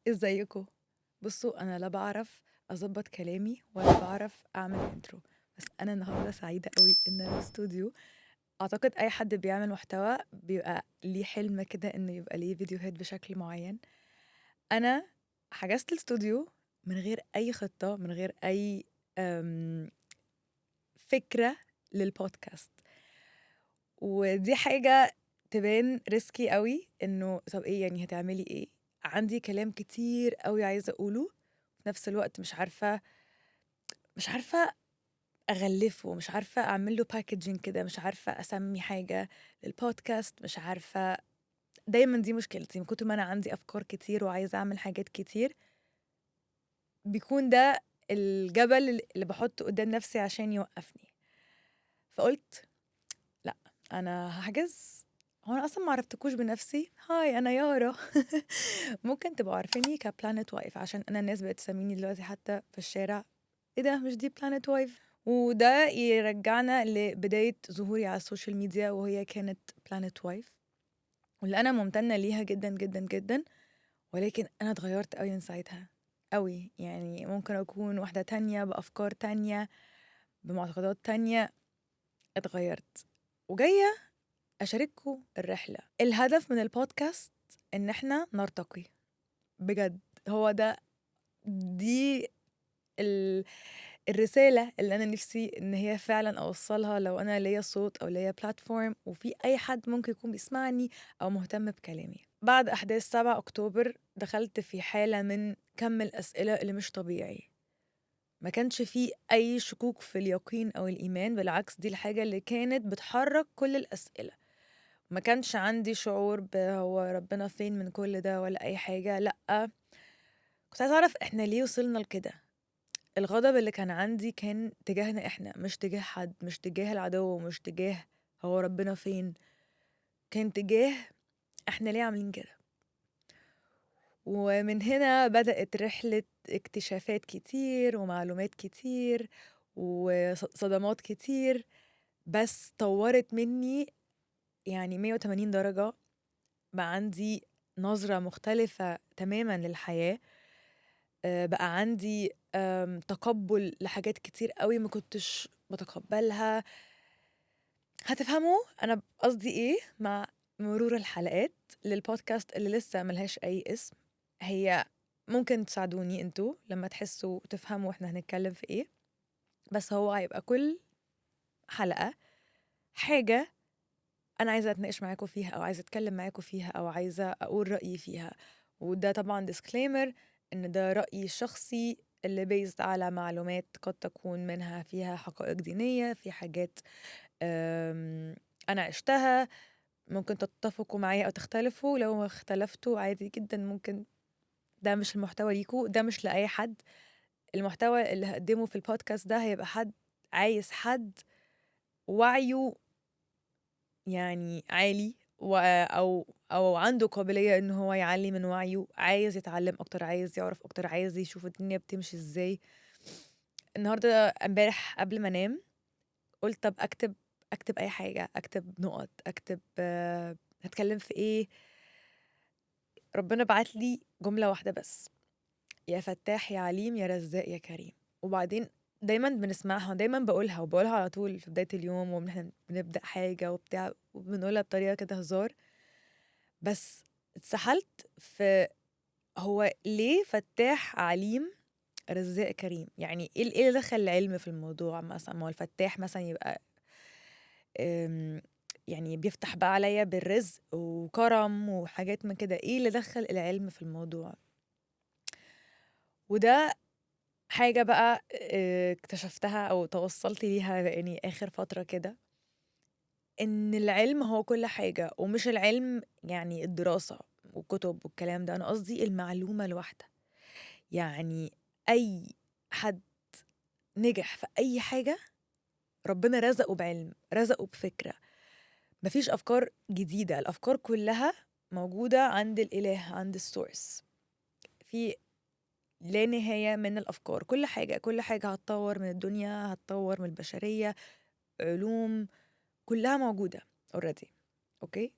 ازيكم؟ بصوا، انا لا بعرف اظبط كلامي ولا بعرف اعمل intro، بس انا النهارده سعيدة قوي ان انا في استوديو. اعتقد اي حد بيعمل محتوى بيبقى ليه حلم كده انه يبقى ليه فيديوهات بشكل معين. انا حجزت الاستوديو من غير اي خطه، من غير اي فكرة للبودكاست، ودي حاجة تبان risky قوي، انه طب ايه يعني هتعملي ايه؟ عندي كلام كتير قوي عايزه اقوله، في نفس الوقت مش عارفه اغلفه، مش عارفه اعمل له packaging كده، مش عارفه اسمي حاجة للبودكاست، مش عارفه. دايما دي مشكلتي، من كتر ما انا عندي افكار كتير وعايزه اعمل حاجات كتير، بيكون ده الجبل اللي بحطه قدام نفسي عشان يوقفني. فقلت لا، انا هحجز. هو انا اصلا ما عرفتكوش بنفسي. hi، انا يارا. ممكن تبقوا عارفيني ك Planet Wife، عشان انا الناس بقت تسميني دلوقتي حتى في الشارع: ايه ده، مش دي Planet Wife؟ وده يرجعنا لبداية ظهوري على ال social media، وهي كانت Planet Wife، واللي أنا ممتنة ليها جدا جدا جدا. ولكن أنا اتغيرت قوي من ساعتها قوي، يعني ممكن أكون واحدة تانية بأفكار تانية بمعتقدات تانية. اتغيرت وجاية أشارككم الرحلة. الهدف من البودكاست إن إحنا نرتقي بجد، هو ده، دي الرسالة اللي أنا نفسي إن هي فعلا أوصلها، لو أنا ليا صوت أو ليا platform وفي أي حد ممكن يكون بيسمعني أو مهتم بكلامي. بعد أحداث 7 أكتوبر دخلت في حالة من كم الأسئلة اللي مش طبيعي. ما كانش فيه أي شكوك في اليقين أو الإيمان، بالعكس دي الحاجة اللي كانت بتحرك كل الأسئلة. ما كانش عندي شعور بهو ربنا فين من كل ده ولا أي حاجة، لأ، كنت عايزة أعرف إحنا ليه وصلنا لكده. الغضب اللي كان عندي كان تجاهنا إحنا، مش تجاه حد، مش تجاه العدو، مش تجاه هو ربنا فين، كان تجاه إحنا ليه عاملين كده. ومن هنا بدأت رحلة اكتشافات كتير ومعلومات كتير وصدمات كتير، بس طورت مني يعني 180 درجة. بقى عندي نظرة مختلفة تماما للحياة، بقى عندي تقبل لحاجات كتير قوي ما كنتش بتقبلها. هتفهموا أنا قصدي إيه مع مرور الحلقات للبودكاست اللي لسه ملهاش أي اسم. هي ممكن تساعدوني انتوا لما تحسوا وتفهموا احنا هنتكلم في ايه، بس هو هيبقى كل حلقة حاجة أنا عايزة أتناقش معاكم فيها، أو عايزة أتكلم معاكم فيها، أو عايزة أقول رأيي فيها. وده طبعا disclaimer إن ده رأيي الشخصي اللي based على معلومات قد تكون منها فيها حقائق دينية، في حاجات أنا عشتها، ممكن تتفقوا معايا أو تختلفوا. لو اختلفتوا عادي جدا، ممكن ده مش المحتوى ليكوا، ده مش لأي حد. المحتوى اللي هقدمه في البودكاست ده هيبقى حد عايز، حد وعيه يعني عالي أو عنده قابلية إن هو يعلي من وعيه، عايز يتعلم أكتر، عايز يعرف أكتر، عايز يشوف الدنيا بتمشي إزاي. النهاردة امبارح قبل ما أنام قلت طب أكتب أي حاجة، أكتب نقط، أكتب هتكلم في إيه. ربنا بعت لي جملة واحدة بس: يا فتاح يا عليم يا رزاق يا كريم. وبعدين دايما بنسمعها، دايما بقولها، وبقولها على طول في بداية اليوم واحنا بنبدأ حاجة وبتاع، وبنقولها بطريقة كده هزار، بس اتسحلت في هو ليه فتاح عليم رزاق كريم؟ يعني ايه اللي دخل العلم في الموضوع؟ مثلا ما هو الفتاح مثلا يبقى يعني بيفتح بقى عليا بالرزق وكرم وحاجات من كده، ايه اللي دخل العلم في الموضوع؟ وده حاجة بقى اكتشفتها أو توصلت ليها يعني آخر فترة كده، إن العلم هو كل حاجة. ومش العلم يعني الدراسة والكتب والكلام ده، أنا قصدي المعلومة الواحدة. يعني أي حد نجح في أي حاجة ربنا رزقه بعلم، رزقه بفكرة. مفيش أفكار جديدة، الأفكار كلها موجودة عند الإله، عند ال source. في لا نهاية من الأفكار، كل حاجة، كل حاجة هتطور من الدنيا، هتطور من البشرية، علوم كلها موجودة already. okay،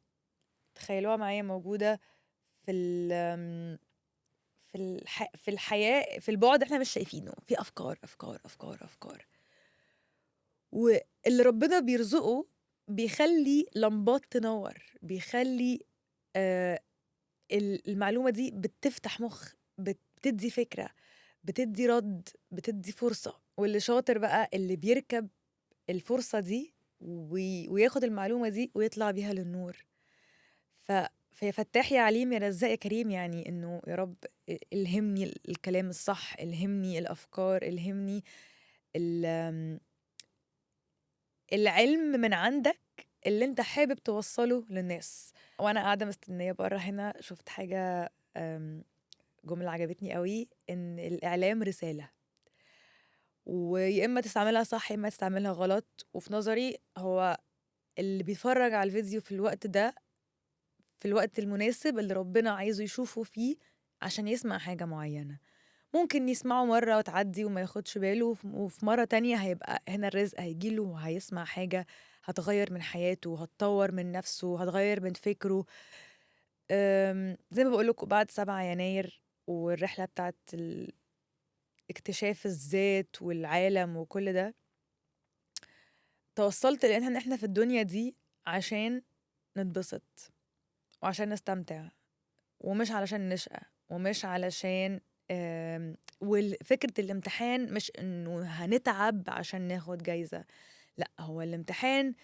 تخيلوها معايا موجودة في في الحياة، في البعد احنا مش شايفينه، في أفكار أفكار أفكار أفكار. واللي ربنا بيرزقه بيخلي لمبات تنور، بيخلي المعلومة دي بتفتح مخ، بتدي فكرة، بتدي رد، بتدي فرصة. واللي شاطر بقى اللي بيركب الفرصة دي وياخد المعلومة دي ويطلع بيها للنور. فيا فتاح يا عليم يا رزاق يا كريم، يعني إنه يا رب الهمني الكلام الصح، الهمني الأفكار، الهمني العلم من عندك اللي انت حابب توصله للناس. وانا قاعدة مستنية بره هنا شفت حاجة، جملة عجبتني قوي، ان الإعلام رسالة، ويا إما تستعملها صح يا إما تستعملها غلط. وفي نظري هو اللي بيتفرج على الفيديو في الوقت ده، في الوقت المناسب اللي ربنا عايزه يشوفه فيه عشان يسمع حاجة معينة، ممكن يسمعه مرة وتعدي وما ياخدش باله، وفي مرة تانية هيبقى هنا الرزق هيجيله وهيسمع حاجة هتغير من حياته، وهتطور من نفسه، وهتغير من فكره. زي ما بقولكم بعد 7 يناير والرحلة بتاعت اكتشاف الذات والعالم وكل ده، توصلت لأن احنا في الدنيا دي عشان نتبسط وعشان نستمتع، ومش علشان نشقى، ومش علشان والفكرة الامتحان مش انه هنتعب عشان ناخد جايزة، لا، هو الامتحان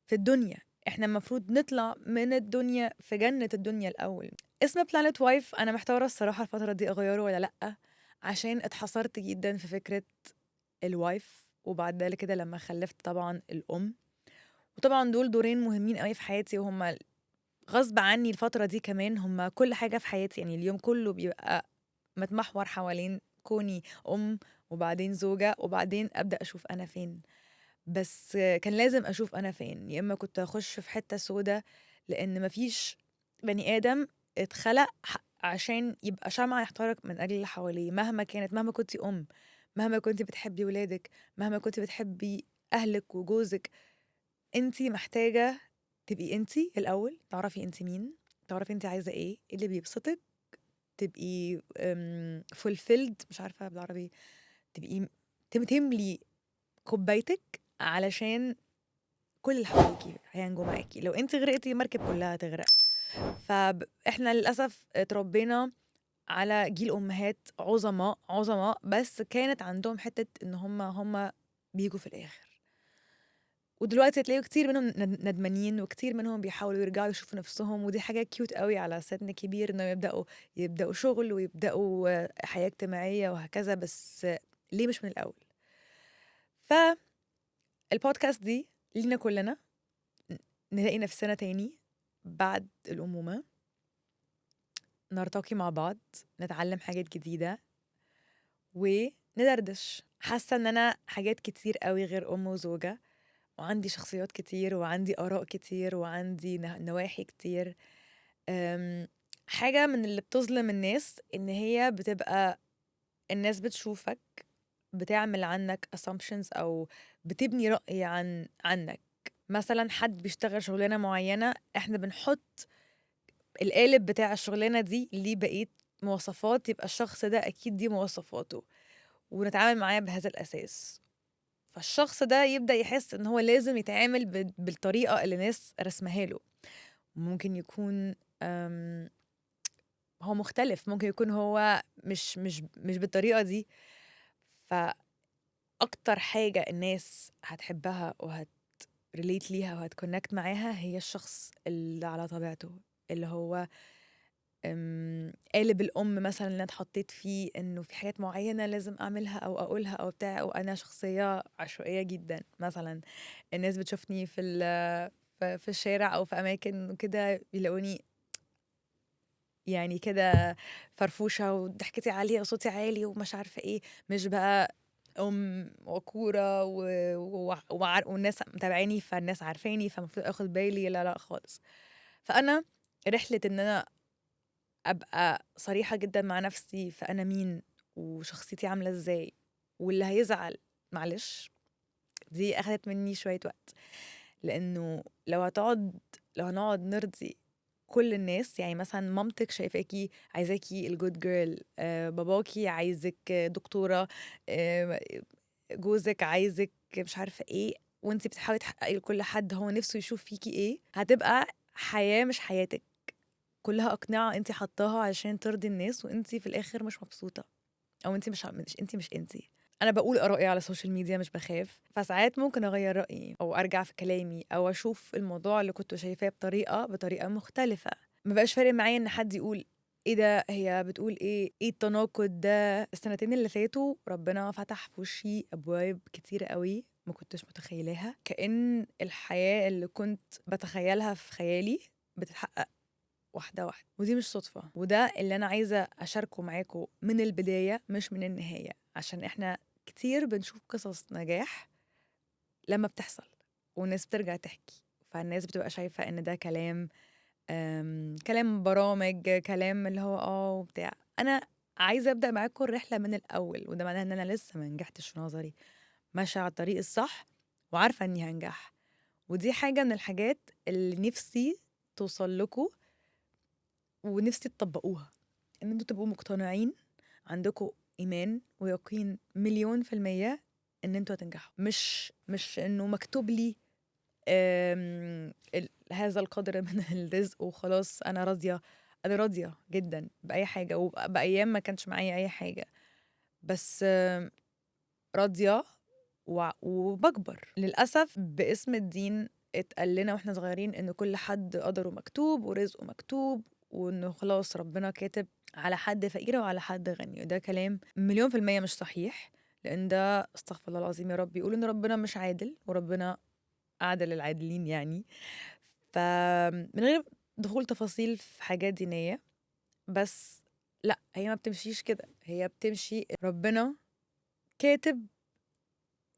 في الدنيا، احنا المفروض نطلع من الدنيا في جنة الدنيا الأول. اسم Planet Wife أنا محتارة الصراحة الفترة دي أغيره ولا لأ، عشان اتحصرت جدا في فكرة ال wife، وبعد ذلك كده لما خلفت طبعا الأم، وطبعا دول دورين مهمين قوي في حياتي، وهم غصب عني الفترة دي كمان هم كل حاجة في حياتي، يعني اليوم كله بيبقى متمحور حوالين كوني أم وبعدين زوجة وبعدين أبدأ أشوف أنا فين. بس كان لازم أشوف أنا فين، يا إما كنت أخش في حتة سودة، لأن مفيش بني آدم اتخلق عشان يبقى شمعة يحترق من أجل اللي حواليه، مهما كانت، مهما كنتي أم، مهما كنتي بتحبي ولادك، مهما كنتي بتحبي أهلك وجوزك، انتي محتاجة تبقي انتي الأول، تعرفي انتي مين، تعرفي انتي عايزة ايه، ايه اللي بيبسطك، تبقي fulfilled، مش عارفة بالعربي، تبقي تملي كوبايتك علشان كل اللي حواليكي هينجوا معاكي. لو انتي غرقتي المركب كلها هتغرق. فاحنا للأسف اتربينا على جيل أمهات عظماء عظماء، بس كانت عندهم حتة إن هم بيجوا في الآخر، ودلوقتي هتلاقوا كتير منهم ندمانين، وكتير منهم بيحاولوا يرجعوا يشوفوا نفسهم، ودي حاجة cute قوي على سن كبير إنه يبدأوا شغل ويبدأوا حياة اجتماعية وهكذا، بس ليه مش من الأول؟ فالبودكاست دي لينا كلنا نلاقي نفسنا تاني بعد الأمومة، نرتقي مع بعض، نتعلم حاجات جديدة وندردش. حاسة إن أنا حاجات كتير قوي غير أم وزوجة، وعندي شخصيات كتير، وعندي آراء كتير، وعندي نواحي كتير. حاجة من اللي بتظلم الناس إن هي بتبقى الناس بتشوفك بتعمل عنك assumptions أو بتبني رأي عنك. مثلا حد بيشتغل شغلانة معينة، احنا بنحط القالب بتاع الشغلانة دي ليه بقية مواصفات، يبقى الشخص ده أكيد دي مواصفاته، ونتعامل معاه بهذا الأساس. فالشخص ده يبدأ يحس إن هو لازم يتعامل بالطريقة اللي الناس رسمها له. ممكن يكون هو مختلف، ممكن يكون هو مش بالطريقة دي. فأكتر حاجة الناس هتحبها وهت relate ليها وهت connect معاها هي الشخص اللي على طبيعته، اللي هو قالب الأم مثلاً اللي أنا اتحطيت فيه، إنه في حاجات معينة لازم أعملها أو أقولها أو بتاع، وأنا شخصية عشوائية جداً. مثلاً الناس بتشوفني في الشارع أو في أماكن كده بيلاقوني كده فرفوشة وضحكتي عالية وصوتي عالي ومش عارفة إيه، مش بقى أم وكورة والناس متابعيني فالناس عارفاني فالمفروض أخد بالي، لا لا خالص. فأنا رحلة إن أنا أبقى صريحة جدا مع نفسي، فأنا مين وشخصيتي عاملة إزاي، واللي هيزعل معلش، دي أخدت مني شوية وقت، لأنه لو هنقعد نرضي كل الناس. يعني مثلا مامتك شايفاكي عايزاكي ال good girl، باباكي عايزك دكتورة، جوزك عايزك مش عارفة ايه، وانتي بتحاولي تحققي لكل حد هو نفسه يشوف فيكي ايه. هتبقى حياة مش حياتك، كلها أقنعة انتي حطاها عشان ترضي الناس، وانتي في الآخر مش مبسوطة، أو انتي مش انتي مش انتي. أنا بقول آرائي على ال social media، مش بخاف، فساعات ممكن أغير رأيي أو أرجع في كلامي أو أشوف الموضوع اللي كنت شايفاه بطريقة مختلفة. ما بقاش فارق معايا إن حد يقول إيه ده، هي بتقول إيه، إيه التناقض ده. السنتين اللي فاتوا ربنا فتح في وشي أبواب كتير قوي ما كنتش متخيلاها، كأن الحياة اللي كنت بتخيلها في خيالي بتتحقق واحدة واحدة، ودي مش صدفة. وده اللي أنا عايزة أشاركه معاكم من البداية مش من النهاية، عشان إحنا كتير بنشوف قصص نجاح لما بتحصل والناس بترجع تحكي، فالناس بتبقى شايفة إن ده كلام، كلام برامج، كلام اللي هو وبتاع. أنا عايزة أبدأ معاكم الرحلة من الأول، وده معناه إن أنا لسه ما نجحتش في نظري، ماشية على الطريق الصح وعارفة إني هنجح. ودي حاجة من الحاجات اللي نفسي توصل لكم ونفسي تطبقوها، إن انتوا تبقوا مقتنعين، عندكم إيمان ويقين 1,000,000% إن انتوا هتنجحوا، مش إنه مكتوب لي هذا القدر من الرزق وخلاص أنا راضية. أنا راضية جدا بأي حاجة، وبأيام ما كانش معايا أي حاجة، بس راضية وبكبر. للأسف باسم الدين اتقال لنا واحنا صغيرين إن كل حد قدره مكتوب ورزقه مكتوب، وإنه خلاص ربنا كاتب على حد فقير وعلى حد غني، وده كلام 1,000,000% مش صحيح، لأن ده استغفر الله العظيم يا رب بيقول إن ربنا مش عادل، وربنا أعدل العادلين يعني. فمن غير دخول تفاصيل في حاجات دينية، بس لا، هي ما بتمشيش كده، هي بتمشي ربنا كاتب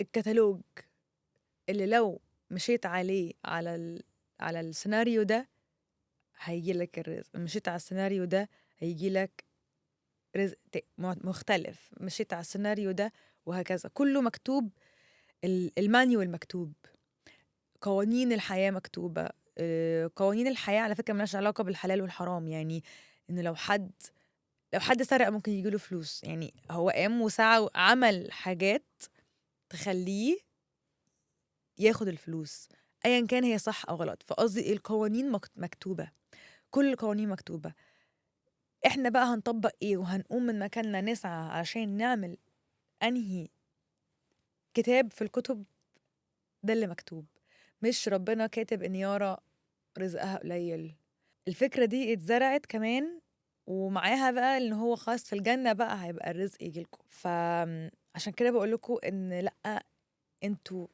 الكتالوج اللي لو مشيت عليه على السيناريو ده هيجي لك الرزق، مشيت على السيناريو ده هيجي لك رزق مختلف، مشيت على السيناريو ده وهكذا. كله مكتوب، ال manual مكتوب، قوانين الحياة مكتوبة. قوانين الحياة على فكرة مالهاش علاقة بالحلال والحرام، يعني إنه لو حد سرق ممكن يجيله فلوس، يعني هو قام وسعى وعمل حاجات تخليه ياخد الفلوس ايا كان هي صح او غلط. فقصدي القوانين مكتوبة، كل القوانين مكتوبة. احنا بقى هنطبق ايه وهنقوم من مكاننا نسعى عشان نعمل انهي كتاب في الكتب ده اللي مكتوب، مش ربنا كاتب ان يارا رزقها قليل. الفكرة دي اتزرعت كمان، ومعاها بقى ان هو خلاص في الجنة بقى هيبقى الرزق يجيلكم. فعشان كده بقول لكم ان لأ، انتوا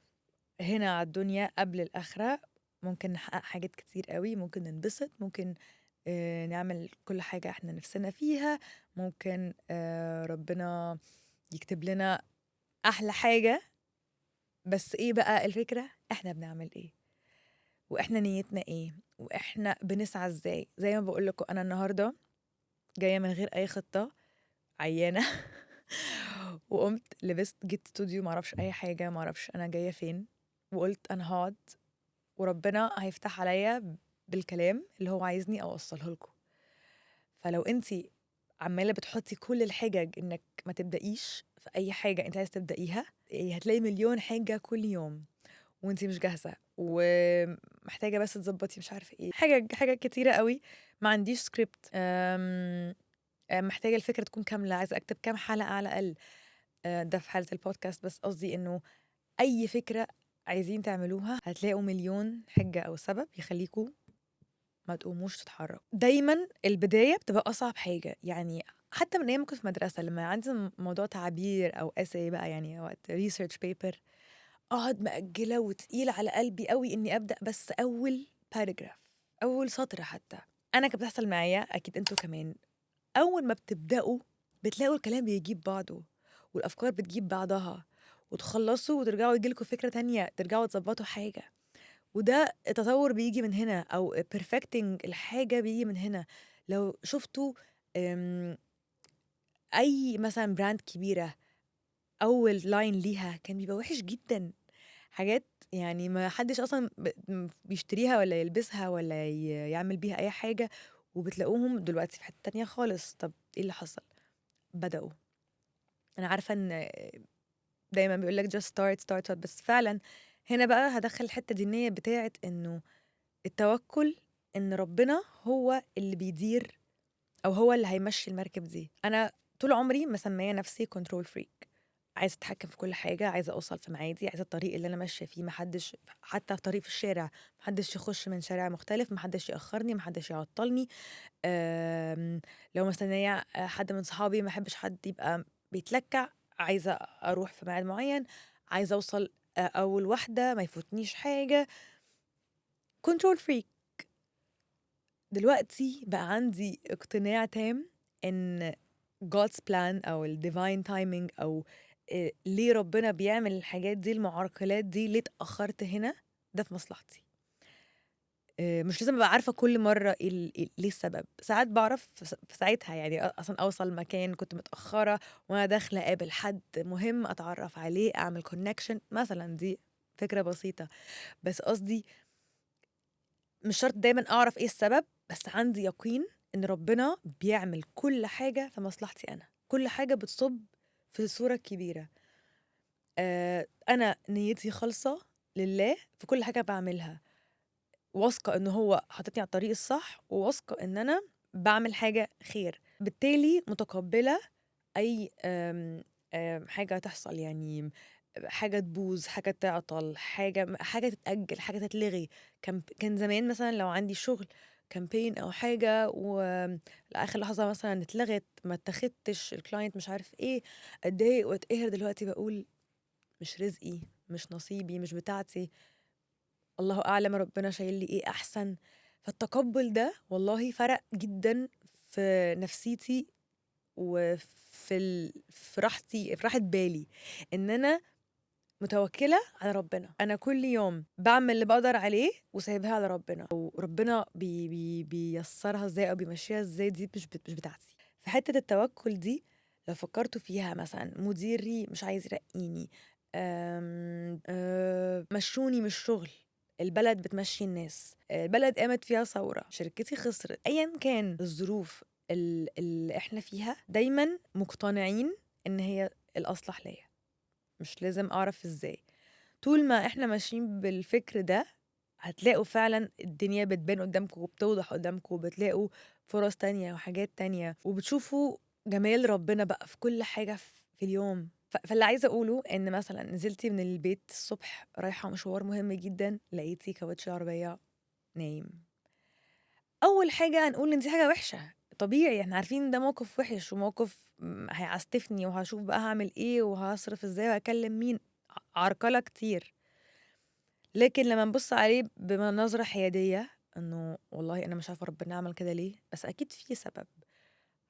هنا على الدنيا قبل الآخرة ممكن نحقق حاجات كتير قوي، ممكن ننبسط، ممكن نعمل كل حاجة احنا نفسنا فيها، ممكن ربنا يكتب لنا أحلى حاجة. بس ايه بقى الفكرة؟ احنا بنعمل ايه، واحنا نيتنا ايه، واحنا بنسعى ازاي. زي ما بقول لكم انا النهاردة جاية من غير اي خطة، عيانة وقمت لبست جيت استوديو معرفش اي حاجة، معرفش انا جاية فين، وقلت انا هقعد وربنا هيفتح عليا بالكلام اللي هو عايزني اوصله لكم. فلو انتي عمالة بتحطي كل الحجج انك ما تبدأيش في اي حاجة انت عايز تبدأيها، هتلاقي مليون حاجة كل يوم وانتي مش جاهزة ومحتاجة بس تظبطي مش عارفة ايه، حاجة كتيرة قوي. ما عنديش سكريبت، محتاجة الفكرة تكون كاملة، عايزة اكتب كام حلقة على الأقل، ده في حالة البودكاست. بس قصدي انه اي فكرة عايزين تعملوها هتلاقوا مليون حجة او سبب يخليكوا ما تقوموش تتحركوا. دايما البداية بتبقى أصعب حاجة، يعني حتى من أيام كنت في مدرسة لما عندي موضوع تعبير أو essay بقى، يعني وقت research paper، أقعد مأجلة وتقيل على قلبي قوي إني أبدأ بس أول paragraph، أول سطر حتى. أنا كانت بتحصل معايا، أكيد أنتوا كمان. أول ما بتبدأوا بتلاقوا الكلام بيجيب بعضه والأفكار بتجيب بعضها، وتخلصوا وترجعوا يجيلكوا فكرة تانية، ترجعوا تظبطوا حاجة. وده التطور بيجي من هنا، أو perfecting الحاجة بيجي من هنا. لو شفتوا أي مثلا brand كبيرة أول line ليها كان بيبقى وحش جدا، حاجات يعني ما حدش أصلًا بيشتريها ولا يلبسها ولا يعمل بيها أي حاجة، وبتلاقوهم دلوقتي في حتة تانية خالص. طب إيه اللي حصل؟ بدأوا. أنا عارفة إن دايمًا بيقول لك just start start start، بس فعلًا هنا بقى هادخّل الحتة الدينية بتاعة إنه التوكل، إن ربنا هو اللي بيدير أو هو اللي هيمشي المركب دي. أنا طول عمري مسمية نفسي control freak، عايزة أتحكم في كل حاجة، عايزة أوصل في ميعادي، عايزة الطريق اللي أنا ماشية فيه ما حدش، حتى في طريق في الشارع ما حدش يخش من شارع مختلف، ما حدش يأخرني، ما حدش يعطلني. لو مستنية حد من صحابي ما أحبش حد يبقى بيتلكع، عايزة أروح في ميعاد معين، عايزة أوصل أول واحدة، ما يفوتنيش حاجة. control freak. دلوقتي بقى عندي اقتناع تام إن God's plan أو ال divine timing أو ليه ربنا بيعمل الحاجات دي، المعرقلات دي، ليه اتأخرت هنا، ده في مصلحتي. مش لازم أبقى عارفة كل مرة إيه ليه السبب. ساعات بعرف في ساعتها، يعني أصلاً أوصل مكان كنت متأخرة وأنا داخلة أقابل حد مهم، أتعرف عليه، أعمل connection مثلاً، دي فكرة بسيطة. بس قصدي مش شرط دايماً أعرف إيه السبب، بس عندي يقين إن ربنا بيعمل كل حاجة في مصلحتي أنا، كل حاجة بتصب في الصورة الكبيرة. أنا نيتي خالصة لله في كل حاجة بعملها، واثقة إن هو حاططني على الطريق الصح، وواثقة إن أنا بعمل حاجة خير، بالتالي متقبلة أي حاجة تحصل، يعني حاجة تبوظ، حاجة تعطل، حاجة تتأجل، حاجة تتلغي. كان زمان مثلاً لو عندي شغل campaign أو حاجة ولآخر لحظة مثلاً اتلغت، ما اتاخدتش، ال client مش عارف إيه، أتضايق وأتقهر. دلوقتي بقول مش رزقي، مش نصيبي، مش بتاعتي، الله أعلم ربنا شايل لي إيه أحسن. فالتقبل ده والله فرق جداً في نفسيتي وفي في راحتي، في راحة بالي، إن أنا متوكلة على ربنا. أنا كل يوم بعمل اللي بقدر عليه وسايبها على ربنا، وربنا بيسرها إزاي أو بيمشيها إزاي دي مش بتاعتي. في حتة التوكل دي لو فكرتوا فيها، مثلاً مديري مش عايز يرقيني، مشوني من الشغل، البلد بتمشي الناس، البلد قامت فيها ثورة، شركتي خسرت، أياً كان الظروف اللي إحنا فيها، دايماً مقتنعين إن هي الأصلح ليا، مش لازم أعرف إزاي. طول ما إحنا ماشيين بالفكر ده هتلاقوا فعلاً الدنيا بتبان قدامكم وبتوضح قدامكم، وبتلاقوا فرص تانية وحاجات تانية، وبتشوفوا جمال ربنا بقى في كل حاجة في اليوم. فاللي عايزة أقوله إن مثلاً نزلتي من البيت الصبح رايحة مشوار مهم جداً، لقيتي كاوتش العربية نايم. أول حاجة هنقول إن دي حاجة وحشة، طبيعي احنا عارفين ده موقف وحش وموقف هيعستفني، وهشوف بقى هعمل ايه وهصرف ازاي وهكلم مين، عرقلة كتير. لكن لما نبص عليه بنظرة حيادية انه والله انا مش عارفة ربنا عمل كده ليه، بس اكيد في سبب،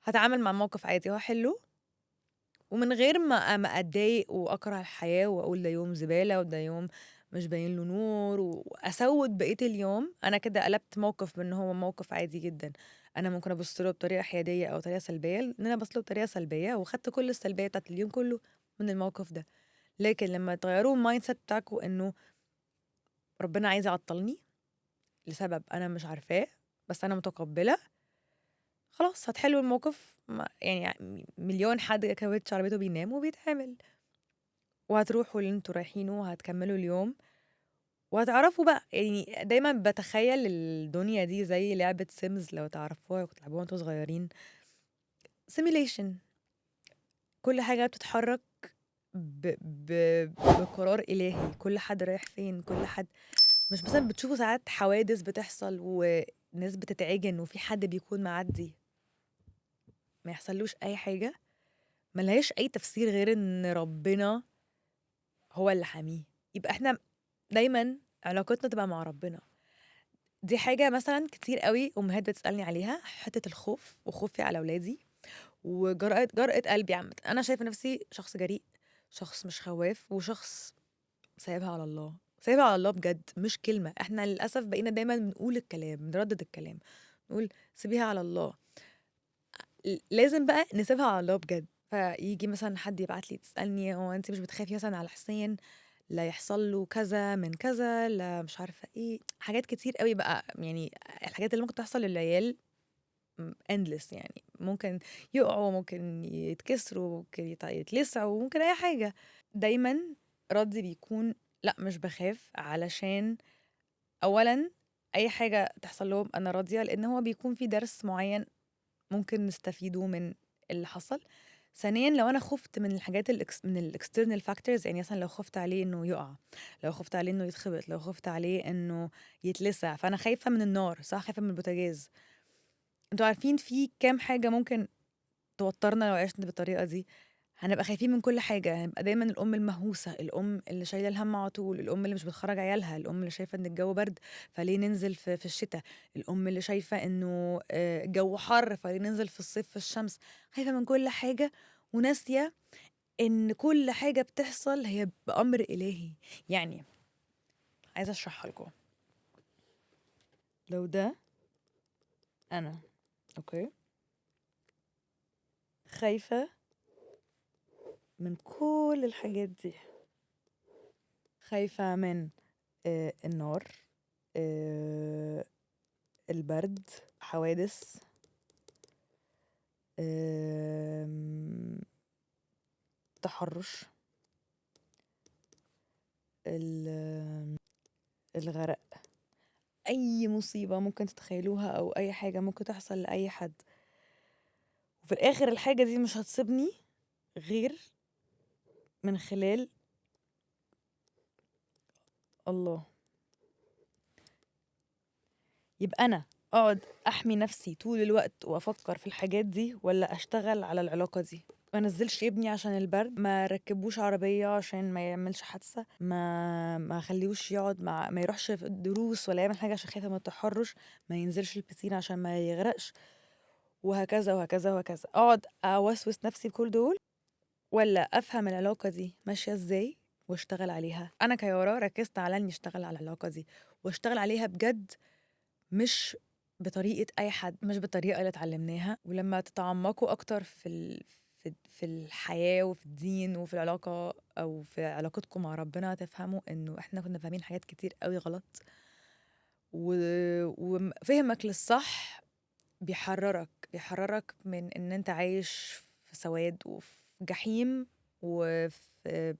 هتعامل مع الموقف عادي وهحله، ومن غير ما اتضايق واكره الحياة واقول ده يوم زبالة وده يوم مش باين له نور واسود بقية اليوم. انا كده قلبت موقف من ان هو موقف عادي جدا، انا ممكن ابص له بطريقة حيادية او طريقة سلبية، ان انا ابص له بطريقة سلبية وخدت كل السلبية بتاعت اليوم كله من الموقف ده. لكن لما تغيروا ال mindset بتاعكم انه ربنا عايز يعطلني لسبب انا مش عارفاه بس انا متقبلة، خلاص هتحلوا الموقف. مليون حد كاوتش عربيته بينام وبيتعمل، وهتروحوا اللي انتوا رايحينه وهتكملوا اليوم وهتعرفوا بقى. دايما بتخيل الدنيا دي زي لعبة سيمز، لو تعرفوها كنتوا تلعبوها وانتوا صغيرين، simulation، كل حاجة بتتحرك بقرار إلهي، كل حد رايح فين، كل حد مش مثلا بتشوفوا ساعات حوادث بتحصل وناس بتتعجن وفي حد بيكون معدي ما يحصلوش أي حاجة، ملهاش أي تفسير غير إن ربنا هو اللي حاميه. يبقى إحنا دايماً علاقتنا تبقى مع ربنا. دي حاجة مثلاً كتير قوي أمهات بتسألني عليها، حتة الخوف وخوفي على أولادي وجرأة، جرأة قلبي عامة. أنا شايفة نفسي شخص جريء، شخص مش خواف، وشخص سايبها على الله، سايبها على الله بجد، مش كلمة. إحنا للأسف بقينا دايماً بنقول الكلام، بنردد الكلام، نقول سيبيها على الله. لازم بقى نسيبها على الله بجد. فيجي مثلاً حد يبعت لي تسألني هو أنت مش بتخافي مثلاً على حسين لا يحصل له كذا من كذا، لا مش عارفة إيه، حاجات كتير أوي بقى. يعني الحاجات اللي ممكن تحصل للعيال endless، يعني ممكن يقعوا، ممكن يتكسروا، ممكن يتلسعوا، ممكن أي حاجة. دايماً ردي بيكون لأ مش بخاف، علشان أولاً أي حاجة تحصل لهم أنا راضية، لأن هو بيكون في درس معين ممكن نستفيده من اللي حصل. ثانياً لو أنا خفت من الحاجات من ال external factors، يعني مثلاً لو خفت عليه إنه يقع، لو خفت عليه إنه يتخبط، لو خفت عليه إنه يتلسع، فأنا خايفة من النار، صح؟ خايفة من البوتاجاز. انتوا عارفين في كام حاجة ممكن توترنا لو عشنا بالطريقة دي؟ هنبقى خايفين من كل حاجة، هنبقى دايماً الأم المهووسة، الأم اللي شايلة الهم على طول، الأم اللي مش بتخرج عيالها، الأم اللي شايفة إن الجو برد فليه ننزل في الشتاء، الأم اللي شايفة إنه، الجو حر فليه ننزل في الصيف في الشمس. خايفة من كل حاجة وناسية إن كل حاجة بتحصل هي بأمر إلهي. عايزة أشرحها لكم. لو ده أنا، okay، خايفة من كل الحاجات دي، خايفة من، النار، البرد، حوادث، تحرش، الغرق، أي مصيبة ممكن تتخيلوها أو أي حاجة ممكن تحصل لأي حد. وفي الآخر الحاجة دي مش هتصيبني غير من خلال الله. يبقى أنا أقعد أحمي نفسي طول الوقت وأفكر في الحاجات دي، ولا أشتغل على العلاقة دي؟ ما نزلش ابني عشان البرد، ما ركبوش عربية عشان ما يعملش حادثة، ما خليهوش يقعد مع، ما يروحش في دروس ولا يعمل حاجة عشان خايفة من التحرش، ما ينزلش البسين عشان ما يغرقش، وهكذا وهكذا وهكذا. أقعد أوسوس نفسي بكل دول، ولا أفهم العلاقة دي ماشية إزاي واشتغل عليها؟ أنا كيارا ركزت على إني أشتغل على العلاقة دي واشتغل عليها بجد، مش بطريقة أي حد، مش بالطريقة اللي اتعلمناها. ولما تتعمقوا أكتر في الحياة وفي الدين وفي العلاقة أو في علاقتكم مع ربنا، تفهموا إنه إحنا كنا فاهمين حاجات كتير قوي غلط، وفهمك للصح بيحررك من إن أنت عايش في سواد وفي جحيم وفي،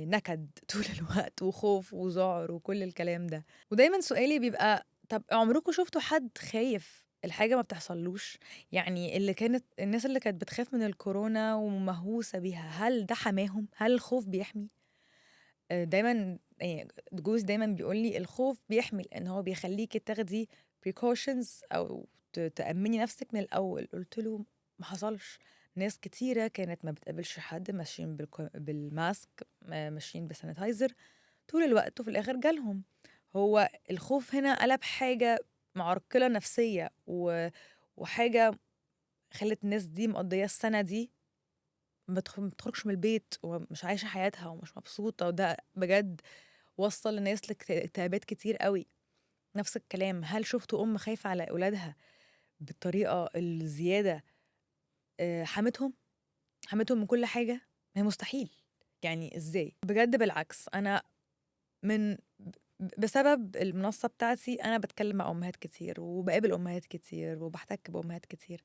نكد طول الوقت وخوف وذعر وكل الكلام ده. ودايما سؤالي بيبقى، طب عمركم شفتوا حد خايف الحاجة ما بتحصلوش؟ يعني الناس اللي كانت بتخاف من الكورونا ومهووسة بيها، هل ده حماهم؟ هل الخوف بيحمي؟ دايما جوز دايما بيقول لي الخوف بيحمي، لأن هو بيخليكي تاخدي precautions أو تأمني نفسك من الأول. قلت له ما حصلش، ناس كتيرة كانت ما بتقابلش حد، ماشيين بالماسك، ماشيين بسانيتايزر طول الوقت، وفي الآخر جالهم. هو الخوف هنا قلب حاجة معرقلة نفسية وحاجة خلت الناس دي مقضية السنة دي ما بتخرجش من البيت ومش عايشة حياتها ومش مبسوطة، وده بجد وصل الناس لاكتئابات كتير قوي. نفس الكلام، هل شفتوا أم خايفة على أولادها بالطريقة الزيادة؟ حمتهم من كل حاجة؟ ما هي مستحيل. إزاي؟ بجد بالعكس، أنا بسبب المنصة بتاعتي أنا بتكلم مع أمهات كتير وبقابل أمهات كتير وبحتك بأمهات كتير،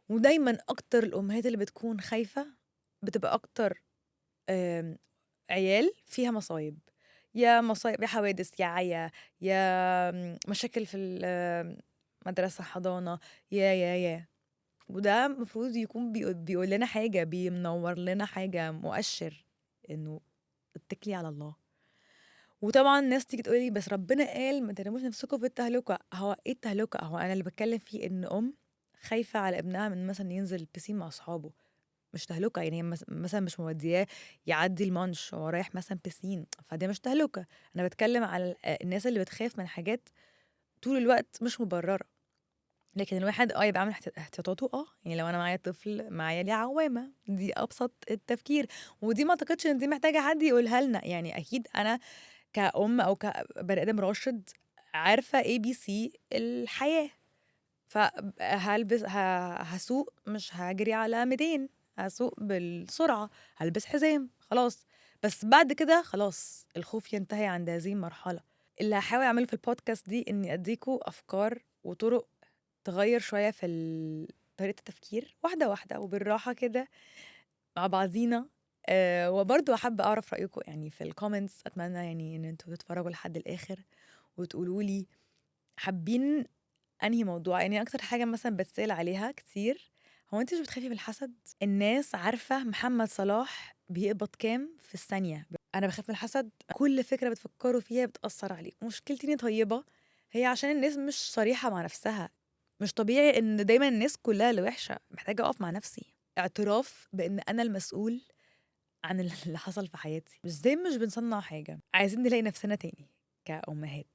ودايماً أكتر الأمهات اللي بتكون خايفة بتبقى أكتر، عيال فيها مصايب، يا مصايب يا حوادث يا عيا يا مشاكل في مدرسة حضانة يا يا يا. وده المفروض يكون بيقول لنا حاجة، بينور لنا حاجة، مؤشر إنه اتكلي على الله. وطبعا الناس تيجي تقولي بس ربنا قال ما ترموش نفسكم في التهلكة. هو ايه التهلكة؟ هو انا اللي بتكلم فيه ان ام خايفة على ابنها من مثلا ينزل البسين مع اصحابه، مش تهلكة. هي مثلا مش مودياه يعدي المانش وهو رايح مثلا بسين، فده مش تهلكة. انا بتكلم على الناس اللي بتخاف من حاجات طول الوقت مش مبررة. لكن الواحد يبقى عامل احتياطاته. لو انا معايا طفل معايا ليه عوامة، دي ابسط التفكير، ودي ما اعتقدش ان دي محتاجة حد يقولها لنا. اكيد انا كأم او كبني ادم راشد عارفة A B C الحياة، فهلبس هسوق مش هجري على 200، هاسوق بالسرعة، هالبس حزام، خلاص. بس بعد كده خلاص الخوف ينتهي عند هذه المرحلة. اللي هاحاول أعمله في الpodcast دي إني أدّيكم أفكار وطرق تغيّر شوية في طريقة التفكير واحدة، واحدة وبالراحة كده مع بعضينا. وبرضه حابة أعرف رأيكم يعني في الcomments. أتمنى يعني إن أنتم تتفرجوا لحد الآخر وتقولوا لي حابين أنهي موضوع. يعني أكتر حاجة مثلًا باتسأل عليها كتير: هو أنتِ مش بتخافي من الحسد؟ الناس عارفة محمد صلاح بيقبض كام في الثانية، أنا باخاف من الحسد؟ كل فكرة بتفكروا فيها بتأثر عليكم. مشكلتي إني طيبة هي عشان الناس مش صريحة مع نفسها. مش طبيعي إن دايمًا الناس كلها اللي وحشة، محتاجة أقف مع نفسي. اعتراف بإن أنا المسؤول عن اللي حصل في حياتي. إزاي مش بنصنّع حاجة؟ عايزين نلاقي نفسنا تاني كأمهات.